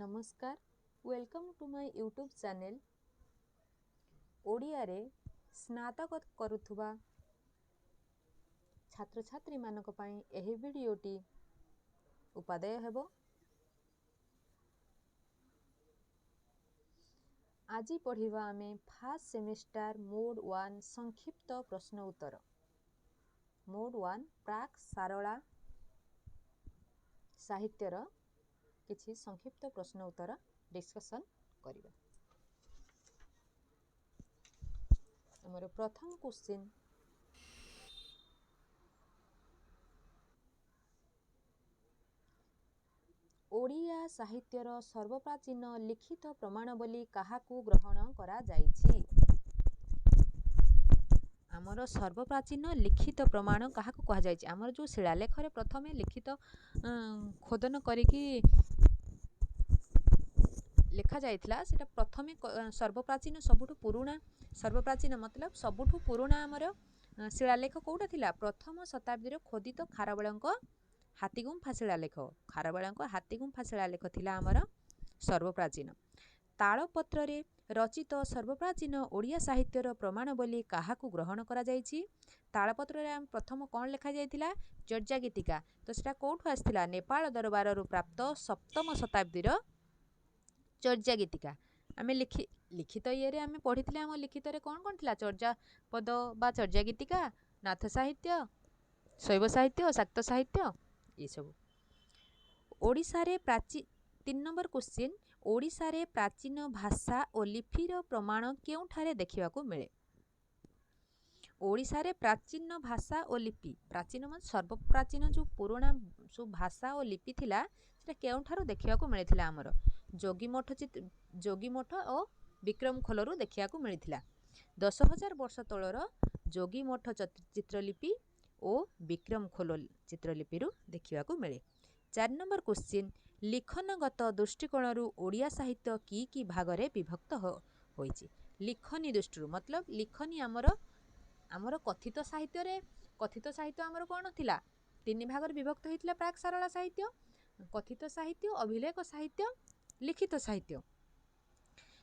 ନମସ୍କାର, welcome to my YouTube channel. ଓଡ଼ିଆରେ ସ୍ନାତକ କରୁଥିବା ଛାତ୍ରଛାତ୍ରୀମାନଙ୍କ ପାଇଁ ଏହି ଭିଡ଼ିଓଟି ଉପାଦେୟ ହେବ। ଆଜି ପଢ଼ିବା ଆମେ ଫାର୍ଷ୍ଟ ସେମିଷ୍ଟାର ମୋଡ୍ 1 ସଂକ୍ଷିପ୍ତ ପ୍ରଶ୍ନ ଉତ୍ତର। ମୋଡ୍ 1 ପ୍ରାକ୍ ସାରଳା ସାହିତ୍ୟର କିଛି ସଂକ୍ଷିପ୍ତ ପ୍ରଶ୍ନ ଉତ୍ତର ଡିସ୍କସନ୍ କରିବା। ଆମର ପ୍ରଥମ କ୍ୱେଶ୍ଚିନ୍, ଓଡ଼ିଆ ସାହିତ୍ୟର ସର୍ବପ୍ରାଚୀନ ଲିଖିତ ପ୍ରମାଣ ବୋଲି କାହାକୁ ଗ୍ରହଣ କରାଯାଇଛି? ଆମର ସର୍ବପ୍ରାଚୀନ ଲିଖିତ ପ୍ରମାଣ କାହାକୁ କୁହାଯାଇଛି? ଆମର ଯେଉଁ ଶିଳାଲେଖରେ ପ୍ରଥମେ ଲିଖିତ ଖୋଦନ କରିକି ଲେଖାଯାଇଥିଲା, ସେଇଟା ପ୍ରଥମେ ସର୍ବପ୍ରାଚୀନ, ସବୁଠୁ ପୁରୁଣା। ସର୍ବପ୍ରାଚୀନ ମତଲବ ସବୁଠୁ ପୁରୁଣା ଆମର ଶିଳାଲେଖ କେଉଁଟା ଥିଲା? ପ୍ରଥମ ଶତାବ୍ଦୀର ଖୋଦିତ ଖାରବେଳଙ୍କ ହାତୀଗୁମ୍ଫା ଶିଳାଲେଖ। ଖାରବେଳଙ୍କ ହାତୀଗୁମ୍ଫା ଶିଳାଲେଖ ଥିଲା ଆମର ସର୍ବପ୍ରାଚୀନ। ତାଳପତ୍ରରେ ରଚିତ ସର୍ବପ୍ରାଚୀନ ଓଡ଼ିଆ ସାହିତ୍ୟର ପ୍ରମାଣ ବୋଲି କାହାକୁ ଗ୍ରହଣ କରାଯାଇଛି? ତାଳପତ୍ରରେ ଆମେ ପ୍ରଥମ କ'ଣ ଲେଖାଯାଇଥିଲା? ଚର୍ଯ୍ୟାଗୀତିକା। ତ ସେଟା କେଉଁଠୁ ଆସିଥିଲା? ନେପାଳ ଦରବାରରୁ ପ୍ରାପ୍ତ ସପ୍ତମ ଶତାବ୍ଦୀର ଚର୍ଯ୍ୟାଗୀତିକା। ଆମେ ଲିଖିତ ଇଏରେ ଆମେ ପଢ଼ିଥିଲେ, ଆମ ଲିଖିତରେ କ'ଣ କ'ଣ ଥିଲା? ଚର୍ଯ୍ୟାପଦ ବା ଚର୍ଯ୍ୟାଗୀତିକା, ନାଥ ସାହିତ୍ୟ, ଶୈବ ସାହିତ୍ୟ, ଶାକ୍ତ ସାହିତ୍ୟ, ଏସବୁ। ଓଡ଼ିଶାରେ ପ୍ରାଚୀ 3 ନମ୍ବର କ୍ୱେଶ୍ଚିନ୍, ଓଡ଼ିଶାରେ ପ୍ରାଚୀନ ଭାଷା ଓ ଲିପିର ପ୍ରମାଣ କେଉଁଠାରେ ଦେଖିବାକୁ ମିଳେ? ଓଡ଼ିଶାରେ ପ୍ରାଚୀନ ଭାଷା ଓ ଲିପି, ପ୍ରାଚୀନ ମାନେ ସର୍ବପ୍ରାଚୀନ ଯେଉଁ ପୁରୁଣା ସବୁ ଭାଷା ଓ ଲିପି ଥିଲା, ସେଟା କେଉଁଠାରୁ ଦେଖିବାକୁ ମିଳିଥିଲା? ଆମର ଯୋଗୀମଠ, ଯୋଗୀମଠ ଓ ବିକ୍ରମଖୋଲରୁ ଦେଖିବାକୁ ମିଳିଥିଲା। 10,000 ବର୍ଷ ତଳର ଯୋଗୀମଠ ଚିତ୍ରଲିପି ଓ ବିକ୍ରମଖୋଲ ଚିତ୍ରଲିପିରୁ ଦେଖିବାକୁ ମିଳେ। 4 ନମ୍ବର କ୍ୱେଶ୍ଚିନ୍, ଲିଖନଗତ ଦୃଷ୍ଟିକୋଣରୁ ଓଡ଼ିଆ ସାହିତ୍ୟ କି କି ଭାଗରେ ବିଭକ୍ତ ହୋଇଛି? ଲିଖନୀ ଦୃଷ୍ଟିରୁ ମତଲବ ଲିଖନୀ ଆମର କଥିତ ସାହିତ୍ୟରେ, କଥିତ ସାହିତ୍ୟ ଆମର କ'ଣ ଥିଲା? 3 ଭାଗରେ ବିଭକ୍ତ ହୋଇଥିଲା ପ୍ରାକ୍ ସାରଳା ସାହିତ୍ୟ: କଥିତ ସାହିତ୍ୟ, ଅଭିଲେଖ ସାହିତ୍ୟ, ଲିଖିତ ସାହିତ୍ୟ।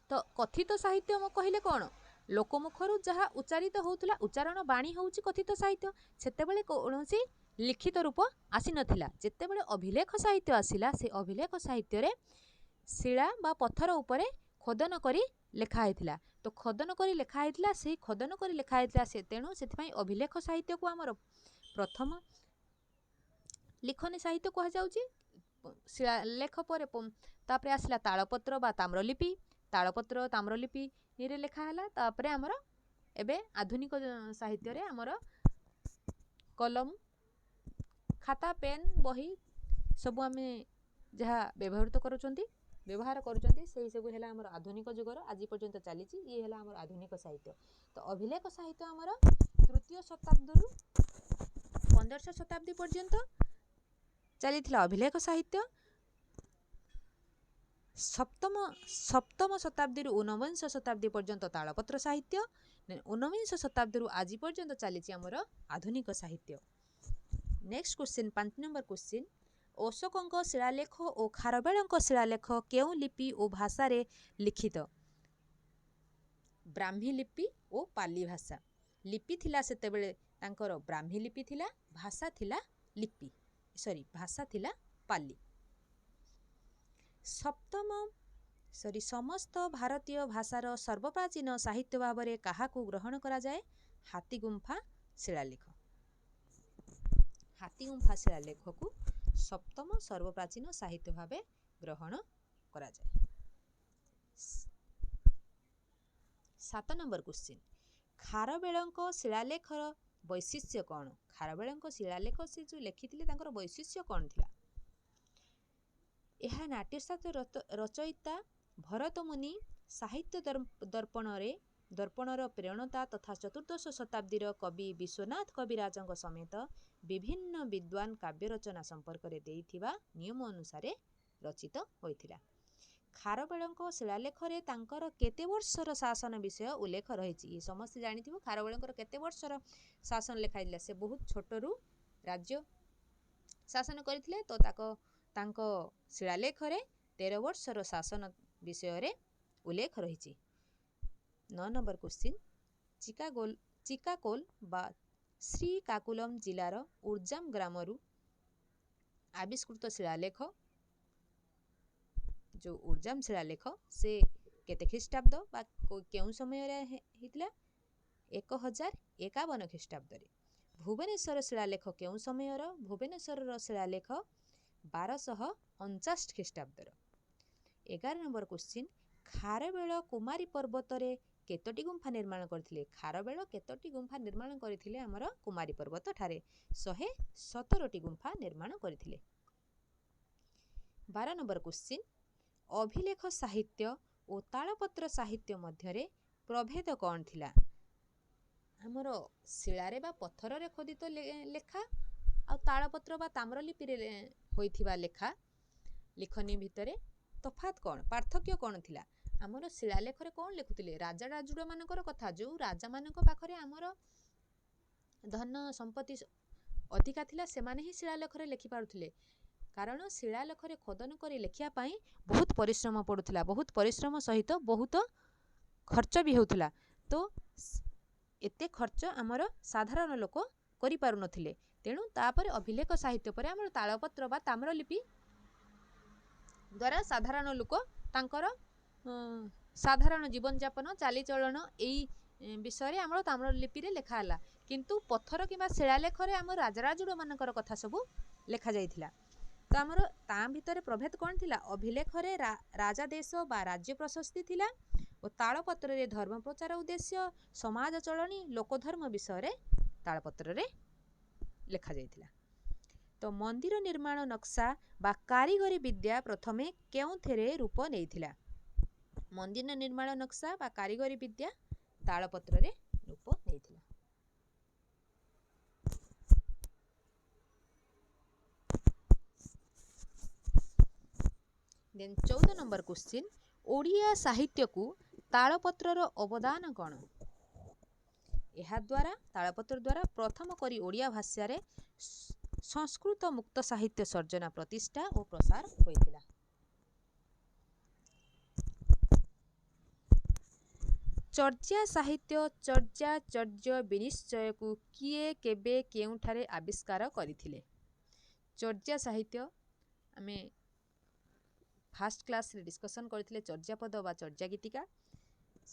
ତ କଥିତ ସାହିତ୍ୟ ମୁଁ କହିଲେ କ'ଣ? ଲୋକମୁଖରୁ ଯାହା ଉଚ୍ଚାରିତ ହେଉଥିଲା, ଉଚ୍ଚାରଣ ବାଣୀ ହେଉଛି କଥିତ ସାହିତ୍ୟ। ସେତେବେଳେ କୌଣସି ଲିଖିତ ରୂପ ଆସିନଥିଲା। ଯେତେବେଳେ ଅଭିଲେଖ ସାହିତ୍ୟ ଆସିଲା, ସେ ଅଭିଲେଖ ସାହିତ୍ୟରେ ଶିଳା ବା ପଥର ଉପରେ ଖୋଦନ କରି ଲେଖା ହେଇଥିଲା। ତ ଖୋଦନ କରି ଲେଖା ହେଇଥିଲା, ସେଇ ଖୋଦନ କରି ଲେଖା ହେଇଥିଲା ସେ, ତେଣୁ ସେଥିପାଇଁ ଅଭିଲେଖ ସାହିତ୍ୟକୁ ଆମର ପ୍ରଥମ ଲିଖନୀ ସାହିତ୍ୟ କୁହାଯାଉଛି। ଶିଳାଲେଖ ପରେ ତାପରେ ଆସିଲା ତାଳପତ୍ର ବା ତାମ୍ରଲିପି। ତାଳପତ୍ର ତାମ୍ରଲିପିରେ ଲେଖା ହେଲା। ତାପରେ ଆମର ଏବେ ଆଧୁନିକ ସାହିତ୍ୟରେ ଆମର କଲମ, ଖାତା, ପେନ୍, ବହି ସବୁ ଆମେ ଯାହା ବ୍ୟବହୃତ କରୁଛନ୍ତି, ବ୍ୟବହାର କରୁଛନ୍ତି, ସେହି ସବୁ ହେଲା ଆମର ଆଧୁନିକ ଯୁଗର, ଆଜି ପର୍ଯ୍ୟନ୍ତ ଚାଲିଛି। ଇଏ ହେଲା ଆମର ଆଧୁନିକ ସାହିତ୍ୟ। ତ ଅଭିଲେଖ ସାହିତ୍ୟ ଆମର ତୃତୀୟ ଶତାବ୍ଦୀରୁ 15ଶ ଶତାବ୍ଦୀ ପର୍ଯ୍ୟନ୍ତ ଚାଲିଥିଲା ଅଭିଲେଖ ସାହିତ୍ୟ। ସପ୍ତମ ଶତାବ୍ଦୀରୁ ଊନବିଂଶ ଶତାବ୍ଦୀ ପର୍ଯ୍ୟନ୍ତ ତାଳପତ୍ର ସାହିତ୍ୟ। ଊନବିଂଶ ଶତାବ୍ଦୀରୁ ଆଜି ପର୍ଯ୍ୟନ୍ତ ଚାଲିଛି ଆମର ଆଧୁନିକ ସାହିତ୍ୟ। ନେକ୍ସଟ କ୍ୱେଶ୍ଚିନ୍, 5 ନମ୍ବର କ୍ୱେଶ୍ଚିନ୍, ଅଶୋକଙ୍କ ଶିଳାଲେଖ ଓ ଖାରବେଳଙ୍କ ଶିଳାଲେଖ କେଉଁ ଲିପି ଓ ଭାଷାରେ ଲିଖିତ? ବ୍ରାହ୍ମୀ ଲିପି ଓ ପାଲି ଭାଷା। ଲିପି ଥିଲା ସେତେବେଳେ ତାଙ୍କର ବ୍ରାହ୍ମୀ ଲିପି ଥିଲା, ଭାଷା ଥିଲା ଲିପି, ସରି, ଭାଷା ଥିଲା ପାଲି। ସପ୍ତମ ସରି ସମସ୍ତ ଭାରତୀୟ ଭାଷାର ସର୍ବପ୍ରାଚୀନ ସାହିତ୍ୟ ଭାବରେ କାହାକୁ ଗ୍ରହଣ କରାଯାଏ? ହାତୀଗୁମ୍ଫା ଶିଳାଲେଖ। ହାତୀଗୁମ୍ଫା ଶିଳାଲେଖକୁ ସପ୍ତମ ସର୍ବପ୍ରାଚୀନ ସାହିତ୍ୟ ଭାବେ ଗ୍ରହଣ କରାଯାଏ। 7 ନମ୍ବର କ୍ୱେଶ୍ଚିନ୍, ଖାରବେଳଙ୍କ ଶିଳାଲେଖର ବୈଶିଷ୍ଟ୍ୟ କ'ଣ? ଖାରବେଳଙ୍କ ଶିଳାଲେଖ ସେ ଯେଉଁ ଲେଖିଥିଲେ, ତାଙ୍କର ବୈଶିଷ୍ଟ୍ୟ କ'ଣ ଥିଲା? ଏହା ନାଟ୍ୟଶାସ୍ତ୍ର ରଚୟିତା ଭରତମୁନି, ସାହିତ୍ୟ ଦର୍ପଣରେ ଦର୍ପଣର ପ୍ରେରଣତା ତଥା ଚତୁର୍ଦ୍ଦଶ ଶତାବ୍ଦୀର କବି ବିଶ୍ୱନାଥ କବିରାଜଙ୍କ ସମେତ ବିଭିନ୍ନ ବିଦ୍ୱାନ କାବ୍ୟ ରଚନା ସମ୍ପର୍କରେ ଦେଇଥିବା ନିୟମ ଅନୁସାରେ ରଚିତ ହୋଇଥିଲା। ଖାରବେଳଙ୍କ ଶିଳାଲେଖରେ ତାଙ୍କର କେତେ ବର୍ଷର ଶାସନ ବିଷୟ ଉଲ୍ଲେଖ ରହିଛି? ଇଏ ସମସ୍ତେ ଜାଣିଥିବ, ଖାରବେଳଙ୍କର କେତେ ବର୍ଷର ଶାସନ ଲେଖା ହେଇଥିଲା। ସେ ବହୁତ ଛୋଟରୁ ରାଜ୍ୟ ଶାସନ କରିଥିଲେ। ତ ତାଙ୍କ ଶିଳାଲେଖରେ 13 ବର୍ଷର ଶାସନ ବିଷୟରେ ଉଲ୍ଲେଖ ରହିଛି। 9 ନମ୍ବର କ୍ୱେଶ୍ଚିନ୍, ଚିକାଗୋଲ ଚିକାକୋଲ ବା ଶ୍ରୀକାକୁଲମ ଜିଲ୍ଲାର ଉର୍ଜାମ ଗ୍ରାମରୁ ଆବିଷ୍କୃତ ଶିଳାଲେଖ, ଯେଉଁ ଉର୍ଜାମ ଶିଳାଲେଖ, ସେ କେତେ ଖ୍ରୀଷ୍ଟାବ୍ଦ ବା କେଉଁ ସମୟରେ ହେଇଥିଲା? 1051 ଖ୍ରୀଷ୍ଟାବ୍ଦରେ। ଭୁବନେଶ୍ୱର ଶିଳାଲେଖ କେଉଁ ସମୟର? ଭୁବନେଶ୍ୱରର ଶିଳାଲେଖ 1249 ଖ୍ରୀଷ୍ଟାବ୍ଦର। 11 ନମ୍ବର କ୍ୱେଶ୍ଚିନ୍, ଖାରବେଳ କୁମାରୀ ପର୍ବତରେ କେତୋଟି ଗୁମ୍ଫା ନିର୍ମାଣ କରିଥିଲେ? ଖାରବେଳ କେତୋଟି ଗୁମ୍ଫା ନିର୍ମାଣ କରିଥିଲେ ଆମର କୁମାରୀ ପର୍ବତ ଠାରେ? 117ଟି ଗୁମ୍ଫା ନିର୍ମାଣ କରିଥିଲେ। 12 ନମ୍ବର କ୍ୱେଶ୍ଚିନ୍, ଅଭିଲେଖ ସାହିତ୍ୟ ଓ ତାଳପତ୍ର ସାହିତ୍ୟ ମଧ୍ୟରେ ପ୍ରଭେଦ କ'ଣ ଥିଲା? ଆମର ଶିଳାରେ ବା ପଥରରେ ଖୋଦିତ ଲେଖା ଆଉ ତାଳପତ୍ର ବା ତାମ୍ରଲିପିରେ ହୋଇଥିବା ଲେଖା ଲିଖନୀ ଭିତରେ ତଫାତ୍ କ'ଣ, ପାର୍ଥକ୍ୟ କ'ଣ ଥିଲା? ଆମର ଶିଳାଲେଖରେ କ'ଣ ଲେଖୁଥିଲେ? ରାଜା ରାଜୁଡ଼ାମାନଙ୍କର କଥା। ଯେଉଁ ରାଜାମାନଙ୍କ ପାଖରେ ଆମର ଧନ ସମ୍ପତ୍ତି ଅଧିକା ଥିଲା, ସେମାନେ ହିଁ ଶିଳାଲେଖରେ ଲେଖିପାରୁଥିଲେ, କାରଣ ଶିଳାଲେଖରେ ଖୋଦନ କରି ଲେଖିବା ପାଇଁ ବହୁତ ପରିଶ୍ରମ ପଡ଼ୁଥିଲା, ବହୁତ ପରିଶ୍ରମ ସହିତ ବହୁତ ଖର୍ଚ୍ଚ ବି ହେଉଥିଲା। ତ ଏତେ ଖର୍ଚ୍ଚ ଆମର ସାଧାରଣ ଲୋକ କରିପାରୁନଥିଲେ। ତେଣୁ ତାପରେ ଅଭିଲେଖ ସାହିତ୍ୟ ପରେ ଆମର ତାଳପତ୍ର ବା ତାମ୍ରଲିପି ଦ୍ୱାରା ସାଧାରଣ ଲୋକ ତାଙ୍କର ସାଧାରଣ ଜୀବନଯାପନ, ଚାଲିଚଳନ ଏଇ ବିଷୟରେ ଆମର ତାମ୍ରଲିପିରେ ଲେଖା ହେଲା। କିନ୍ତୁ ପଥର କିମ୍ବା ଶିଳାଲେଖରେ ଆମ ରାଜରାଜୁଡ଼ମାନଙ୍କର କଥା ସବୁ ଲେଖାଯାଇଥିଲା। ତ ଆମର ତା ଭିତରେ ପ୍ରଭେଦ କ'ଣ ଥିଲା? ଅଭିଲେଖରେ ରାଜାଦେଶ ବା ରାଜ୍ୟ ପ୍ରଶସ୍ତି ଥିଲା ଓ ତାଳପତ୍ରରେ ଧର୍ମ ପ୍ରଚାର ଉଦ୍ଦେଶ୍ୟ, ସମାଜ ଚଳଣି, ଲୋକଧର୍ମ ବିଷୟରେ ତାଳପତ୍ରରେ ଲେଖାଯାଇଥିଲା। ତ ମନ୍ଦିର ନିର୍ମାଣ ନକ୍ସା ବା କାରିଗରୀ ବିଦ୍ୟା ପ୍ରଥମେ କେଉଁଥିରେ ରୂପ ନେଇଥିଲା? ମନ୍ଦିର ନିର୍ମାଣ ନକ୍ସା ବା କାରିଗରୀ ବିଦ୍ୟା ତାଳପତ୍ରରେ ରୂପ ନେଇଥିଲା। ଦେନ୍ 14 ନମ୍ବର କ୍ୱେଶ୍ଚିନ୍, ଓଡ଼ିଆ ସାହିତ୍ୟକୁ ତାଳପତ୍ରର ଅବଦାନ କ'ଣ? ଏହାଦ୍ୱାରା, ତାଳପତ୍ର ଦ୍ୱାରା ପ୍ରଥମ କରି ଓଡ଼ିଆ ଭାଷାରେ ସଂସ୍କୃତ ମୁକ୍ତ ସାହିତ୍ୟ ସର୍ଜନା, ପ୍ରତିଷ୍ଠା ଓ ପ୍ରସାର ହୋଇଥିଲା। ଚର୍ଯା ସାହିତ୍ୟ ଚର୍ଯାଚର୍ଯ୍ୟ ବିନିଶ୍ଚୟକୁ କିଏ, କେବେ, କେଉଁଠାରେ ଆବିଷ୍କାର କରିଥିଲେ? ଚର୍ଯା ସାହିତ୍ୟ ଆମେ ଫାର୍ଷ୍ଟ କ୍ଲାସ୍ରେ ଡିସ୍କସନ୍ କରିଥିଲେ। ଚର୍ଯାପଦ ବା ଚର୍ଯା ଗୀତିକା,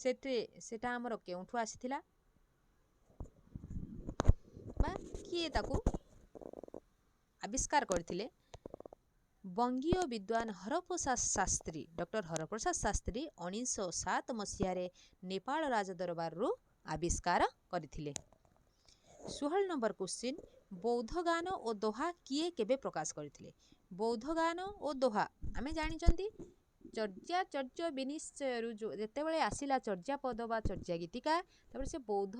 ସେଥିରେ ସେଟା ଆମର କେଉଁଠୁ ଆସିଥିଲା ବା କିଏ ତାକୁ ଆବିଷ୍କାର କରିଥିଲେ? ବଙ୍ଗୀୟ ବିଦ୍ୱାନ ହରପ୍ରସାଦ ଶାସ୍ତ୍ରୀ, ଡକ୍ଟର ହରପ୍ରସାଦ ଶାସ୍ତ୍ରୀ 1907 ମସିହାରେ ନେପାଳ ରାଜ ଦରବାରରୁ ଆବିଷ୍କାର କରିଥିଲେ। 16 ନମ୍ବର କ୍ୱେଶ୍ଚିନ୍, ବୌଦ୍ଧଗାନ ଓ ଦୋହା କିଏ, କେବେ ପ୍ରକାଶ କରିଥିଲେ? ବୌଦ୍ଧଗାନ ଓ ଦୋହା ଆମେ ଜାଣିଛନ୍ତି, ଚର୍ଯାଚର୍ଯ୍ୟ ବିନିଶ୍ଚୟରୁ ଯେତେବେଳେ ଆସିଲା ଚର୍ଯାପଦ ବା ଚର୍ଯା ଗୀତିକା, ତାପରେ ସେ ବୌଦ୍ଧ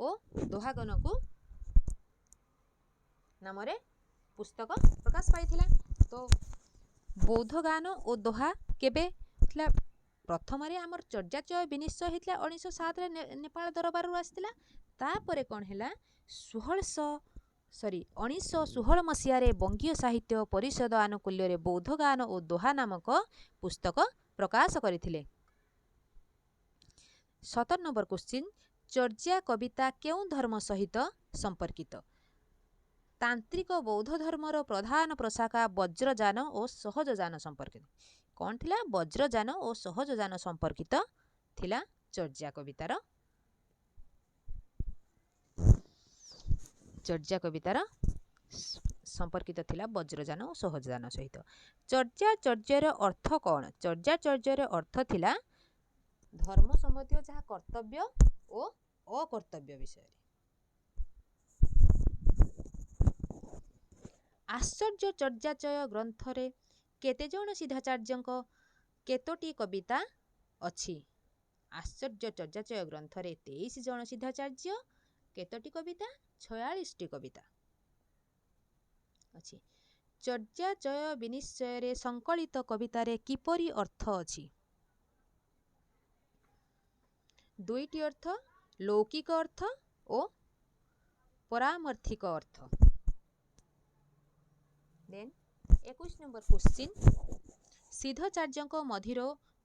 ଓ ଦୋହାଗନକୁ ନାମରେ ପୁସ୍ତକ ପ୍ରକାଶ ପାଇଥିଲା। ତ ବୌଦ୍ଧଗାନ ଓ ଦୋହା କେବେ ଥିଲା? ପ୍ରଥମରେ ଆମର ଚର୍ଯାଚୟ ବିନିଶ୍ଚୟ ହେଇଥିଲା 1907ରେ, ନେପାଳ ଦରବାରରୁ ଆସିଥିଲା। ତାପରେ କ'ଣ ହେଲା? 1600, ସରି, 1916 ମସିହାରେ ବଙ୍ଗୀୟ ସାହିତ୍ୟ ପରିଷଦ ଆନୁକୂଲ୍ୟରେ ବୌଦ୍ଧଗାନ ଓ ଦୋହା ନାମକ ପୁସ୍ତକ ପ୍ରକାଶ କରିଥିଲେ। 17 ନମ୍ବର କ୍ୱେଶ୍ଚିନ୍, ଚର୍ଯା କବିତା କେଉଁ ଧର୍ମ ସହିତ ସମ୍ପର୍କିତ? ତାନ୍ତ୍ରିକ ବୌଦ୍ଧ ଧର୍ମର ପ୍ରଧାନ ପ୍ରଶାଖା ବଜ୍ରଯାନ ଓ ସହଜଯାନ ସମ୍ପର୍କିତ। କ'ଣ ଥିଲା? ବଜ୍ରଯାନ ଓ ସହଜଯାନ ସମ୍ପର୍କିତ ଥିଲା ଚର୍ଯା କବିତାର, ଚର୍ଯା କବିତାର ସମ୍ପର୍କିତ ଥିଲା ବଜ୍ରଯାନ ଓ ସହଜଯାନ ସହିତ। ଚର୍ଯାଚର୍ଯ୍ୟର ଅର୍ଥ କ'ଣ? ଚର୍ଯାଚର୍ଯ୍ୟର ଅର୍ଥ ଥିଲା ଧର୍ମ ସମ୍ବନ୍ଧୀୟ ଯାହା କର୍ତ୍ତବ୍ୟ ଓ ଅକର୍ତ୍ତବ୍ୟ ବିଷୟରେ। ଆଶ୍ଚର୍ଯ୍ୟ ଚର୍ଯାଚୟ ଗ୍ରନ୍ଥରେ କେତେଜଣ ସିଦ୍ଧାଚାର୍ଯ୍ୟଙ୍କ କେତୋଟି କବିତା ଅଛି? ଆଶ୍ଚର୍ଯ୍ୟ ଚର୍ଯାଚୟ ଗ୍ରନ୍ଥରେ 23 ଜଣ ସିଦ୍ଧାଚାର୍ଯ୍ୟ, କେତୋଟି କବିତା? 46ଟି କବିତା ଅଛି। ଚର୍ଯାଚୟ ବିନିଶ୍ଚୟରେ ସଂକଳିତ କବିତାରେ କିପରି ଅର୍ଥ ଅଛି? ଦୁଇଟି ଅର୍ଥ, ଲୌକିକ ଅର୍ଥ ଓ ପରାମର୍ଥିକ ଅର୍ଥ। ଦେନ୍ 21 ନମ୍ବର କ୍ୱେଶ୍ଚିନ୍, ସିଦ୍ଧାଚାର୍ଯ୍ୟଙ୍କ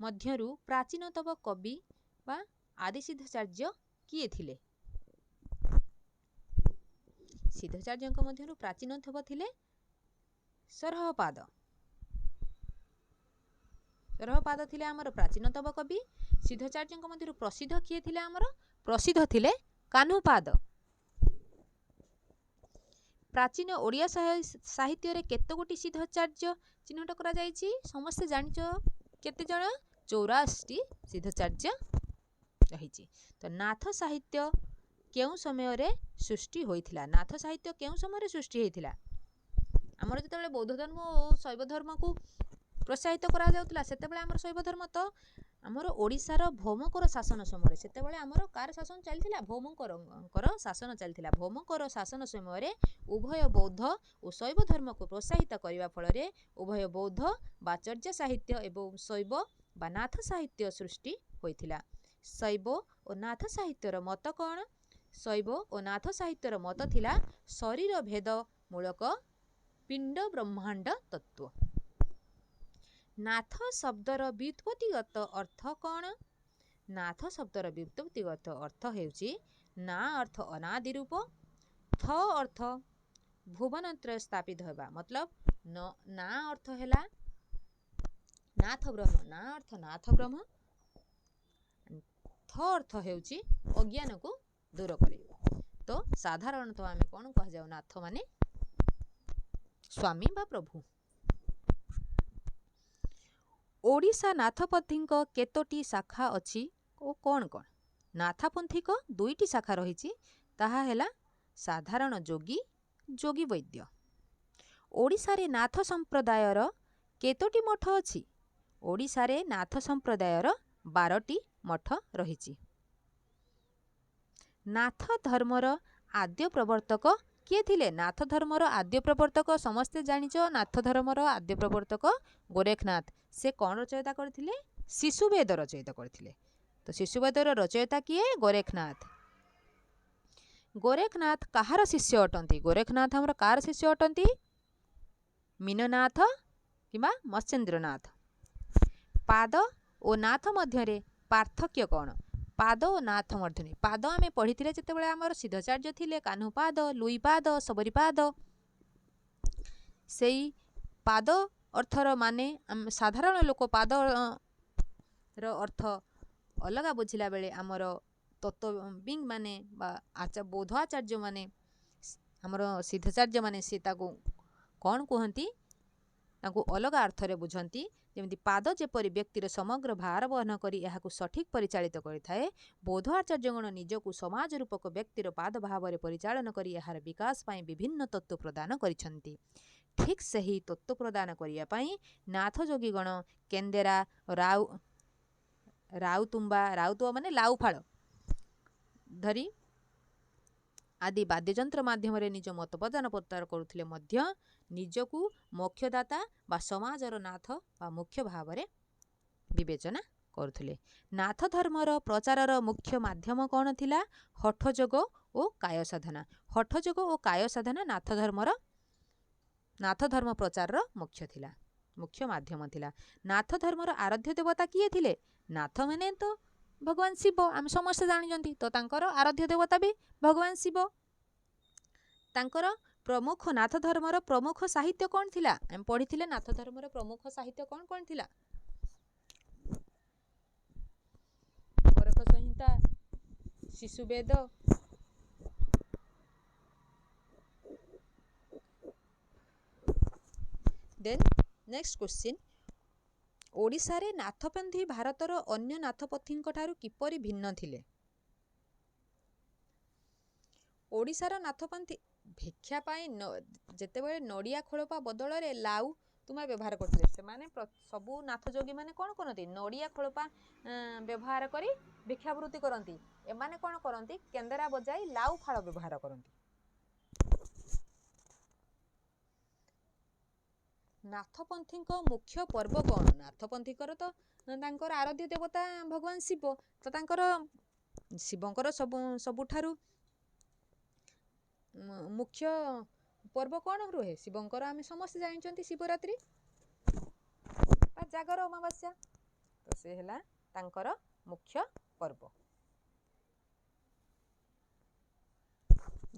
ମଧ୍ୟରୁ ପ୍ରାଚୀନତମ କବି ବା ଆଦିସିଦ୍ଧାଚାର୍ଯ୍ୟ କିଏ ଥିଲେ? ସିଦ୍ଧାଚାର୍ଯ୍ୟଙ୍କ ମଧ୍ୟରୁ ପ୍ରାଚୀନତମ ଥିଲେ ସରହପାଦ। ସରହପାଦ ଥିଲେ ଆମର ପ୍ରାଚୀନତମ କବି। ସିଦ୍ଧାଚାର୍ଯ୍ୟଙ୍କ ମଧ୍ୟରୁ ପ୍ରସିଦ୍ଧ କିଏ ଥିଲେ? ଆମର ପ୍ରସିଦ୍ଧ ଥିଲେ କାହ୍ନୁପାଦ। ପ୍ରାଚୀନ ଓଡ଼ିଆ ସାହିତ୍ୟରେ କେତେ ଗୋଟି ସିଦ୍ଧାଚାର୍ଯ୍ୟ ଚିହ୍ନଟ କରାଯାଇଛି? ସମସ୍ତେ ଜାଣିଛ, କେତେ ଜଣ? 84ଟି ସିଦ୍ଧାଚାର୍ଯ୍ୟ ରହିଛି। ତ ନାଥ ସାହିତ୍ୟ କେଉଁ ସମୟରେ ସୃଷ୍ଟି ହୋଇଥିଲା? ନାଥ ସାହିତ୍ୟ କେଉଁ ସମୟରେ ସୃଷ୍ଟି ହୋଇଥିଲା? ଆମର ଯେତେବେଳେ ବୌଦ୍ଧ ଧର୍ମ ଓ ଶୈବ ଧର୍ମକୁ ପ୍ରୋତ୍ସାହିତ କରାଯାଉଥିଲା, ସେତେବେଳେ ଆମର ଶୈବ ଧର୍ମ, ତ ଆମର ଓଡ଼ିଶାର ଭୌମକର ଶାସନ ସମୟରେ। ସେତେବେଳେ ଆମର କାହାର ଶାସନ ଚାଲିଥିଲା? ଭୌମକରଙ୍କର ଶାସନ ଚାଲିଥିଲା। ଭୌମକର ଶାସନ ସମୟରେ ଉଭୟ ବୌଦ୍ଧ ଓ ଶୈବ ଧର୍ମକୁ ପ୍ରୋତ୍ସାହିତ କରିବା ଫଳରେ ଉଭୟ ବୌଦ୍ଧ ବା ଚର୍ଯ୍ୟା ସାହିତ୍ୟ ଏବଂ ଶୈବ ବା ନାଥ ସାହିତ୍ୟ ସୃଷ୍ଟି ହୋଇଥିଲା। ଶୈବ ଓ ନାଥ ସାହିତ୍ୟର ମତ କ'ଣ? ଶୈବ ଓ ନାଥ ସାହିତ୍ୟର ମତ ଥିଲା ଶରୀର ଭେଦ ମୂଳକ ପିଣ୍ଡ ବ୍ରହ୍ମାଣ୍ଡ ତତ୍ତ୍ୱ। ନାଥ ଶବ୍ଦର ବ୍ୟୁତ୍ପତ୍ତିଗତ ଅର୍ଥ କ'ଣ? ନାଥ ଶବ୍ଦର ବ୍ୟୁତ୍ପତ୍ତିଗତ ଅର୍ଥ ହେଉଛି, ନା ଅର୍ଥ ଅନାଦି ରୂପ, ଥ ଅର୍ଥ ଭୁବନତ୍ରୟ ସ୍ଥାପିତ ହେବା। ମତଲବ ନା ଅର୍ଥ ହେଲା ନାଥ ବ୍ରହ୍ମ, ନା ଅର୍ଥ ନାଥ ବ୍ରହ୍ମ, ଥ ଅର୍ଥ ହେଉଛି ଅଜ୍ଞାନକୁ ଦୂର କରେ। ତ ସାଧାରଣତଃ ଆମେ କ'ଣ କୁହାଯାଉ? ନାଥ ମାନେ ସ୍ୱାମୀ ବା ପ୍ରଭୁ। ଓଡ଼ିଶା ନାଥପନ୍ଥୀଙ୍କ କେତୋଟି ଶାଖା ଅଛି ଓ କ'ଣ କ'ଣ? ନାଥପନ୍ଥୀଙ୍କ 2ଟି ଶାଖା ରହିଛି, ତାହା ହେଲା ସାଧାରଣ ଯୋଗୀ, ଯୋଗୀ ବୈଦ୍ୟ। ଓଡ଼ିଶାରେ ନାଥ ସମ୍ପ୍ରଦାୟର କେତୋଟି ମଠ ଅଛି? ଓଡ଼ିଶାରେ ନାଥ ସମ୍ପ୍ରଦାୟର 12ଟି ମଠ ରହିଛି। ନାଥ ଧର୍ମର ଆଦ୍ୟ ପ୍ରବର୍ତ୍ତକ କିଏ ଥିଲେ? ନାଥ ଧର୍ମର ଆଦ୍ୟ ପ୍ରବର୍ତ୍ତକ ସମସ୍ତେ ଜାଣିଛ, ନାଥ ଧର୍ମର ଆଦ୍ୟ ପ୍ରବର୍ତ୍ତକ ଗୋରେଖନାଥ। ସେ କ'ଣ ରଚୟିତା କରିଥିଲେ? ଶିଶୁବେଦ ରଚୟିତା କରିଥିଲେ। ତ ଶିଶୁବେଦର ରଚୟିତା କିଏ? ଗୋରେଖନାଥ। ଗୋରେଖନାଥ କାହାର ଶିଷ୍ୟ ଅଟନ୍ତି? ଗୋରେଖନାଥ ଆମର କାହାର ଶିଷ୍ୟ ଅଟନ୍ତି? ମୀନନାଥ କିମ୍ବା ମତ୍ସ୍ୟେନ୍ଦ୍ରନାଥ। ପାଦ ଓ ନାଥ ମଧ୍ୟରେ ପାର୍ଥକ୍ୟ କ'ଣ? ପାଦ ଓ ନାଥ ମଧ୍ୟରେ, ପାଦ ଆମେ ପଢ଼ିଥିଲେ ଯେତେବେଳେ ଆମର ସିଦ୍ଧାଚାର୍ଯ୍ୟ ଥିଲେ କାହ୍ନୁପାଦ, ଲୁଇପାଦ, ଶବରୀପାଦ। ସେଇ ପାଦ ଅର୍ଥର ମାନେ ସାଧାରଣ ଲୋକ ପାଦ ର ଅର୍ଥ ଅଲଗା ବୁଝିଲା ବେଳେ ଆମର ତତ୍ତ୍ୱବିଂ ମାନେ ବା ବୌଦ୍ଧ ଆଚାର୍ଯ୍ୟ ମାନେ, ଆମର ସିଦ୍ଧାଚାର୍ଯ୍ୟ ମାନେ ସେ ତାକୁ କ'ଣ କୁହନ୍ତି? ତାଙ୍କୁ ଅଲଗା ଅର୍ଥରେ ବୁଝନ୍ତି। ଯେମିତି ପାଦ ଯେପରି ବ୍ୟକ୍ତିର ସମଗ୍ର ଭାର ବହନ କରି ଏହାକୁ ସଠିକ୍ ପରିଚାଳିତ କରିଥାଏ, ବୌଦ୍ଧ ଆଚାର୍ଯ୍ୟଗଣ ନିଜକୁ ସମାଜ ରୂପକ ବ୍ୟକ୍ତିର ପାଦ ଭାବରେ ପରିଚାଳନା କରି ଏହାର ବିକାଶ ପାଇଁ ବିଭିନ୍ନ ତତ୍ତ୍ୱ ପ୍ରଦାନ କରିଛନ୍ତି। ଠିକ୍ ସେହି ତତ୍ତ୍ୱ ପ୍ରଦାନ କରିବା ପାଇଁ ନାଥ ଯୋଗୀଗଣ କେନ୍ଦେରା, ରାଉ ରାଉତୁମ୍ବା, ରାଉତୁଆ ମାନେ ଲାଉ ଫାଳ ଧରି ଆଦି ବାଦ୍ୟଯନ୍ତ୍ର ମାଧ୍ୟମରେ ନିଜ ମତ ପ୍ରଦାନ ପ୍ରଚାର କରୁଥିଲେ ମଧ୍ୟ ନିଜକୁ ମୋକ୍ଷଦାତା ବା ସମାଜର ନାଥ ବା ମୁଖ୍ୟ ଭାବରେ ବିବେଚନା କରୁଥିଲେ। ନାଥ ଧର୍ମର ପ୍ରଚାରର ମୁଖ୍ୟ ମାଧ୍ୟମ କ'ଣ ଥିଲା? ହଠଯୋଗ ଓ କାୟ ସାଧନା। ହଠଯୋଗ ଓ କାୟ ସାଧନା ନାଥ ଧର୍ମ ପ୍ରଚାରର ମୁଖ୍ୟ ଥିଲା, ମୁଖ୍ୟ ମାଧ୍ୟମ ଥିଲା। ନାଥ ଧର୍ମର ଆରାଧ୍ୟ ଦେବତା କିଏ ଥିଲେ? ନାଥ ମାନେ ତ ଭଗବାନ ଶିବ, ଆମେ ସମସ୍ତେ ଜାଣିଛନ୍ତି। ତ ତାଙ୍କର ଆରାଧ୍ୟ ଦେବତା ବି ଭଗବାନ ଶିବ। ତାଙ୍କର ପ୍ରମୁଖ ନାଥ ଧର୍ମର ପ୍ରମୁଖ ସାହିତ୍ୟ କ'ଣ ଥିଲା? ଆମେ ପଢ଼ିଥିଲେ ନାଥ ଧର୍ମର ପ୍ରମୁଖ ସାହିତ୍ୟ କ'ଣ କ'ଣ ଥିଲା? ଗୋରଖ ସଂହିତା, ଶିଶୁବେଦ। ଦେନ୍ ନେକ୍ସଟ କ୍ୱେଶ୍ଚିନ୍, ଓଡ଼ିଶାରେ ନାଥପନ୍ଥୀ ଭାରତର ଅନ୍ୟ ନାଥପନ୍ଥୀଙ୍କ ଠାରୁ କିପରି ଭିନ୍ନ ଥିଲେ? ଓଡ଼ିଶାର ନାଥପନ୍ଥୀ ଭିକ୍ଷା ପାଇଁ ଯେତେବେଳେ ନଡ଼ିଆ ଖୋଳପା ବଦଳରେ ଲାଉ ତୁମା ବ୍ୟବହାର କରୁଥିଲେ, ସେମାନେ ସବୁ ନାଥ ଯୋଗୀମାନେ କ'ଣ କରନ୍ତି? ନଡ଼ିଆ ଖୋଳପା ବ୍ୟବହାର କରି ଭିକ୍ଷାବୃତ୍ତି କରନ୍ତି। ଏମାନେ କ'ଣ କରନ୍ତି? କେନ୍ଦରା ବଜାଇ ଲାଉ ଫାଳ ବ୍ୟବହାର କରନ୍ତି। ନାଥପନ୍ଥୀଙ୍କ ମୁଖ୍ୟ ପର୍ବ କ'ଣ? ନାଥପନ୍ଥୀଙ୍କର ତ ତାଙ୍କର ଆରାଧ୍ୟ ଦେବତା ଭଗବାନ ଶିବ, ତ ତାଙ୍କର ଶିବଙ୍କର ସବୁଠାରୁ ମୁଖ୍ୟ ପର୍ବ କ'ଣ ରୁହେ ଶିବଙ୍କର? ଆମେ ସମସ୍ତେ ଜାଣିଛନ୍ତି ଶିବରାତ୍ରି ବା ଜାଗର ଅମାବାସ୍ୟା। ତ ସେ ହେଲା ତାଙ୍କର ମୁଖ୍ୟ ପର୍ବ।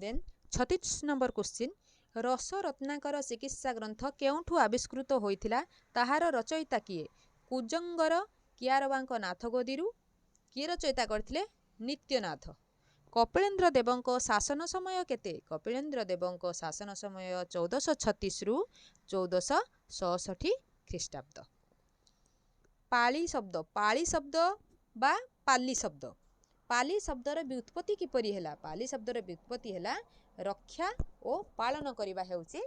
ଦେନ୍ 36 ନମ୍ବର କ୍ୱେଶ୍ଚିନ୍, ରସରତ୍ନାକର ଚିକିତ୍ସା ଗ୍ରନ୍ଥ କେଉଁଠୁ ଆବିଷ୍କୃତ ହୋଇଥିଲା? ତାହାର ରଚୟିତା କିଏ? କୁଜଙ୍ଗର କିଆରବାଙ୍କ ନାଥଗୋଦିରୁ। କିଏ ରଚୟିତା କରିଥିଲେ? ନିତ୍ୟନାଥ। କପିଳେନ୍ଦ୍ର ଦେବଙ୍କ ଶାସନ ସମୟ କେତେ? କପିଳେନ୍ଦ୍ର ଦେବଙ୍କ ଶାସନ ସମୟ 1436ରୁ 1466 ଖ୍ରୀଷ୍ଟାବ୍ଦ। ପାଳି ଶବ୍ଦ, ପାଳି ଶବ୍ଦ ବା ପାଲି ଶବ୍ଦ, ପାଲି ଶବ୍ଦର ବ୍ୟୁତ୍ପତ୍ତି କିପରି ହେଲା? ପାଲି ଶବ୍ଦର ବ୍ୟୁତ୍ପତ୍ତି ହେଲା ରକ୍ଷା ଓ ପାଳନ କରିବା ହେଉଛି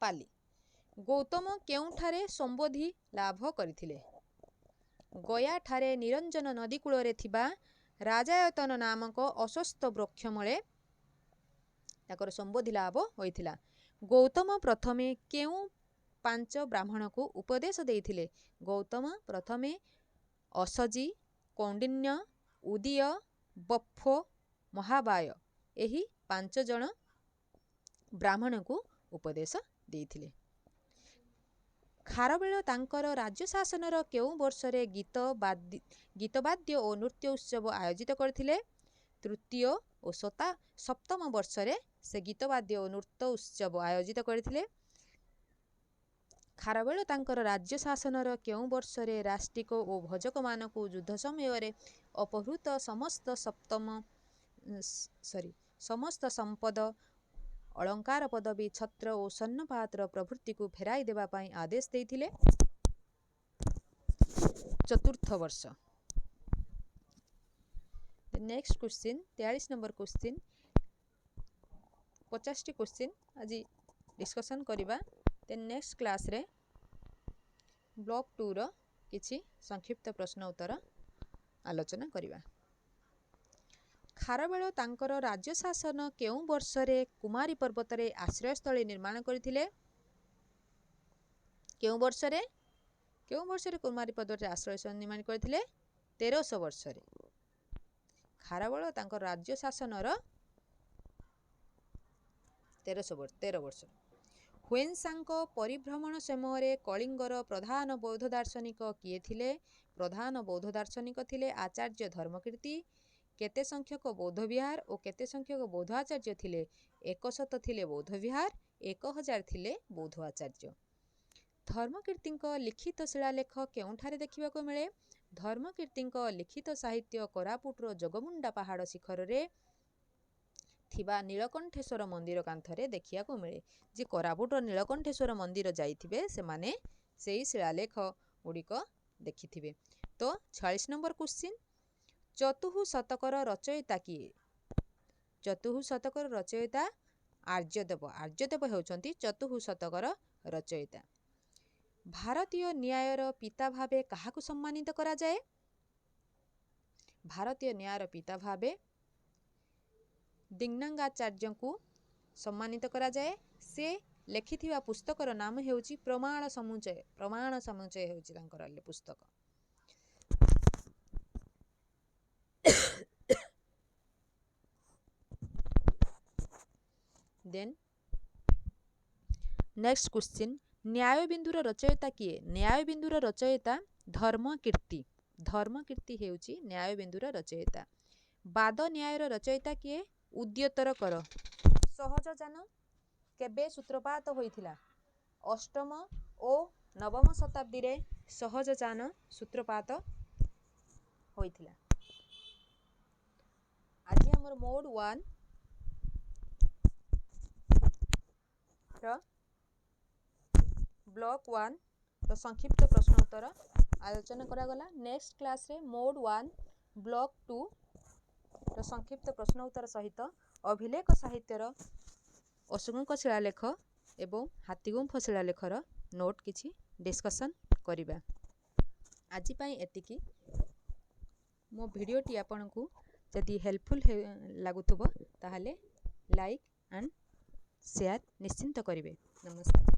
ପାଲି। ଗୌତମ କେଉଁଠାରେ ସମ୍ବୋଧି ଲାଭ କରିଥିଲେ? ଗୟାଠାରେ ନିରଞ୍ଜନ ନଦୀ କୂଳରେ ଥିବା ରାଜାୟତନ ନାମକ ଅଶ୍ୱତ୍ଥ ବୃକ୍ଷମୂଳେ ତାଙ୍କର ସମ୍ବୋଧି ଲାଭ ହୋଇଥିଲା। ଗୌତମ ପ୍ରଥମେ କେଉଁ 5 ବ୍ରାହ୍ମଣକୁ ଉପଦେଶ ଦେଇଥିଲେ? ଗୌତମ ପ୍ରଥମେ ଅସଜି, କୌଣ୍ଡିନ୍ୟ, ଉଦିୟ, ବଫୋ, ମହାବାୟ ଏହି 5 ଜଣ ବ୍ରାହ୍ମଣକୁ ଉପଦେଶ ଦେଇଥିଲେ। ଖାରବେଳ ତାଙ୍କର ରାଜ୍ୟ ଶାସନର କେଉଁ ବର୍ଷରେ ଗୀତବାଦ୍ୟ ଓ ନୃତ୍ୟ ଉତ୍ସବ ଆୟୋଜିତ କରିଥିଲେ? ତୃତୀୟ ଓ ସପ୍ତମ ବର୍ଷରେ ସେ ଗୀତବାଦ୍ୟ ଓ ନୃତ୍ୟ ଉତ୍ସବ ଆୟୋଜିତ କରିଥିଲେ। ଖାରବେଳ ତାଙ୍କର ରାଜ୍ୟ ଶାସନର କେଉଁ ବର୍ଷରେ ରାଷ୍ଟ୍ରିକ ଓ ଭୋଜକମାନଙ୍କୁ ଯୁଦ୍ଧ ସମୟରେ ଅପହୃତ ସମସ୍ତ ସମସ୍ତ ସମ୍ପଦ, ଅଳଙ୍କାର, ପଦବୀ, ଛତ୍ର ଓ ସ୍ୱର୍ଣ୍ଣପାତ୍ର ପ୍ରଭୃତିକୁ ଫେରାଇ ଦେବା ପାଇଁ ଆଦେଶ ଦେଇଥିଲେ? ଚତୁର୍ଥ ବର୍ଷ। Next question, 43 number question. 50ଟି କ୍ୱେଶ୍ଚିନ୍ ଆଜି ଡିସ୍କସନ୍ କରିବା। ଦେନ୍ ନେକ୍ସଟ କ୍ଲାସ୍ରେ ବ୍ଲକ୍ 2ର କିଛି ସଂକ୍ଷିପ୍ତ ପ୍ରଶ୍ନ ଉତ୍ତର ଆଲୋଚନା କରିବା। ଖାରବେଳ ତାଙ୍କର ରାଜ୍ୟ ଶାସନ କେଉଁ ବର୍ଷରେ କୁମାରୀ ପର୍ବତରେ ଆଶ୍ରୟସ୍ଥଳୀ ନିର୍ମାଣ କରିଥିଲେ? କେଉଁ ବର୍ଷରେ? କେଉଁ ବର୍ଷରେ କୁମାରୀ ପର୍ବତରେ ଆଶ୍ରୟସ୍ଥଳୀ ନିର୍ମାଣ କରିଥିଲେ? 1300 ବର୍ଷରେ। ଖାରବେଳ ତାଙ୍କ ରାଜ୍ୟ ଶାସନର 13 ବର୍ଷ। ହୁଏନ୍ସାଙ୍କ ପରିଭ୍ରମଣ ସମୟରେ କଳିଙ୍ଗର ପ୍ରଧାନ ବୌଦ୍ଧ ଦାର୍ଶନିକ କିଏ ଥିଲେ? ପ୍ରଧାନ ବୌଦ୍ଧ ଦାର୍ଶନିକ ଥିଲେ ଆଚାର୍ଯ୍ୟ ଧର୍ମକୀର୍ତ୍ତି। କେତେ ସଂଖ୍ୟକ ବୌଦ୍ଧ ବିହାର ଓ କେତେ ସଂଖ୍ୟକ ବୌଦ୍ଧ ଆଚାର୍ଯ୍ୟ ଥିଲେ? 100 ଥିଲେ ବୌଦ୍ଧ ବିହାର, 1000 ଥିଲେ ବୌଦ୍ଧ ଆଚାର୍ଯ୍ୟ। ଧର୍ମକୀର୍ତ୍ତିଙ୍କ ଲିଖିତ ଶିଳାଲେଖ କେଉଁଠାରେ ଦେଖିବାକୁ ମିଳେ? ଧର୍ମକୀର୍ତ୍ତିଙ୍କ ଲିଖିତ ସାହିତ୍ୟ କୋରାପୁଟର ଜଗମୁଣ୍ଡା ପାହାଡ଼ ଶିଖରରେ ଥିବା ନୀଳକଣ୍ଠେଶ୍ୱର ମନ୍ଦିର କାନ୍ଥରେ ଦେଖିବାକୁ ମିଳେ। ଯେ କୋରାପୁଟର ନୀଳକଣ୍ଠେଶ୍ୱର ମନ୍ଦିର ଯାଇଥିବେ ସେମାନେ ସେଇ ଶିଳାଲେଖ ଗୁଡ଼ିକ ଦେଖିଥିବେ। ତ 46 ନମ୍ବର କ୍ୱେଶ୍ଚିନ୍, ଚତୁଃଶତକର ରଚୟିତା କିଏ? ଚତୁଃଶତକର ରଚୟିତା ଆର୍ଯ୍ୟଦେବ। ଆର୍ଯ୍ୟଦେବ ହେଉଛନ୍ତି ଚତୁଃଶତକର ରଚୟିତା। ଭାରତୀୟ ନ୍ୟାୟର ପିତା ଭାବେ କାହାକୁ ସମ୍ମାନିତ କରାଯାଏ? ଭାରତୀୟ ନ୍ୟାୟର ପିତା ଭାବେ ଦିଗ୍ନାଙ୍ଗାଚାର୍ଯ୍ୟଙ୍କୁ ସମ୍ମାନିତ କରାଯାଏ। ସେ ଲେଖିଥିବା ପୁସ୍ତକର ନାମ ହେଉଛି ପ୍ରମାଣ ସମୁଚୟ। ପ୍ରମାଣ ସମୁଚୟ ହେଉଛି ତାଙ୍କର ପୁସ୍ତକ। ଦେନ୍ ନେକ୍ସଟ କ୍ୱେଶ୍ଚିନ୍, ନ୍ୟାୟବିନ୍ଦୁର ରଚୟିତା କିଏ? ନ୍ୟାୟବିନ୍ଦୁର ରଚୟିତା ଧର୍ମକୀର୍ତ୍ତି। ଧର୍ମକୀର୍ତ୍ତି ହେଉଛି ନ୍ୟାୟବିନ୍ଦୁର ରଚୟିତା। ବାଦ ନ୍ୟାୟର ରଚୟିତା କିଏ? ଉଦ୍ୟୋତ୍ତର କର। ସହଜଯାନ କେବେ ସୂତ୍ରପାତ ହୋଇଥିଲା? ଅଷ୍ଟମ ଓ ନବମ ଶତାବ୍ଦୀରେ ସହଜଯାନ ସୂତ୍ରପାତ ହୋଇଥିଲା। ଆଜି ଆମର ମୋଡ୍ 1 ର ବ୍ଲକ୍ 1 ର ସଂକ୍ଷିପ୍ତ ପ୍ରଶ୍ନ ଉତ୍ତର ଆଲୋଚନା କରାଗଲା। ନେକ୍ସଟ କ୍ଲାସ୍ରେ ମୋଡ୍ 1 ବ୍ଲକ୍ 2 ର ସଂକ୍ଷିପ୍ତ ପ୍ରଶ୍ନ ଉତ୍ତର ସହିତ ଅଭିଲେଖ ସାହିତ୍ୟର ଅଶୋକଙ୍କ ଶିଳାଲେଖ ଏବଂ ହାତୀଗୁମ୍ଫ ଶିଳାଲେଖର ନୋଟ୍ କିଛି ଡିସ୍କସନ୍ କରିବା। ଆଜି ପାଇଁ ଏତିକି। ମୋ ଭିଡ଼ିଓଟି ଆପଣଙ୍କୁ ଯଦି ହେଲ୍ପଫୁଲ୍ ଲାଗୁଥିବ ତାହେଲେ ଲାଇକ୍ ଆଣ୍ଡ ସେୟାର ନିଶ୍ଚିନ୍ତ କରିବେ। ନମସ୍କାର।